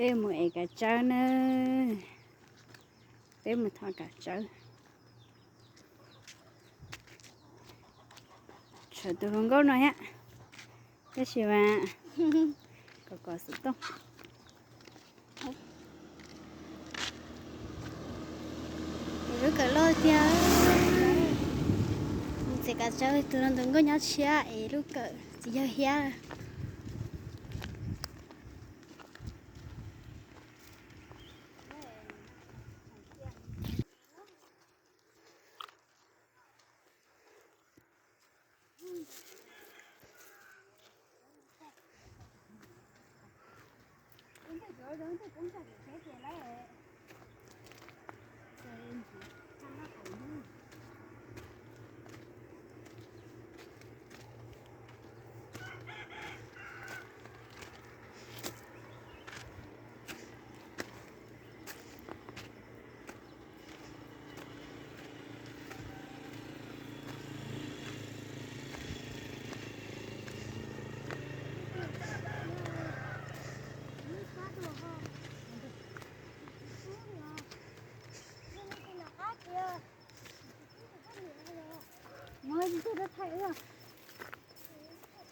Peb mus ev kav tsawb na, peb mus thov kav tsawb. Tshuav tus hluas nkauj no thiab, tab sis mas kom kom xov tooj. Lub kawm loj tiag. Txiv kav tsawb tus hluas nkauj nyob tshiab es lub kawm tsis yog thiab.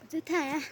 Twb thaij.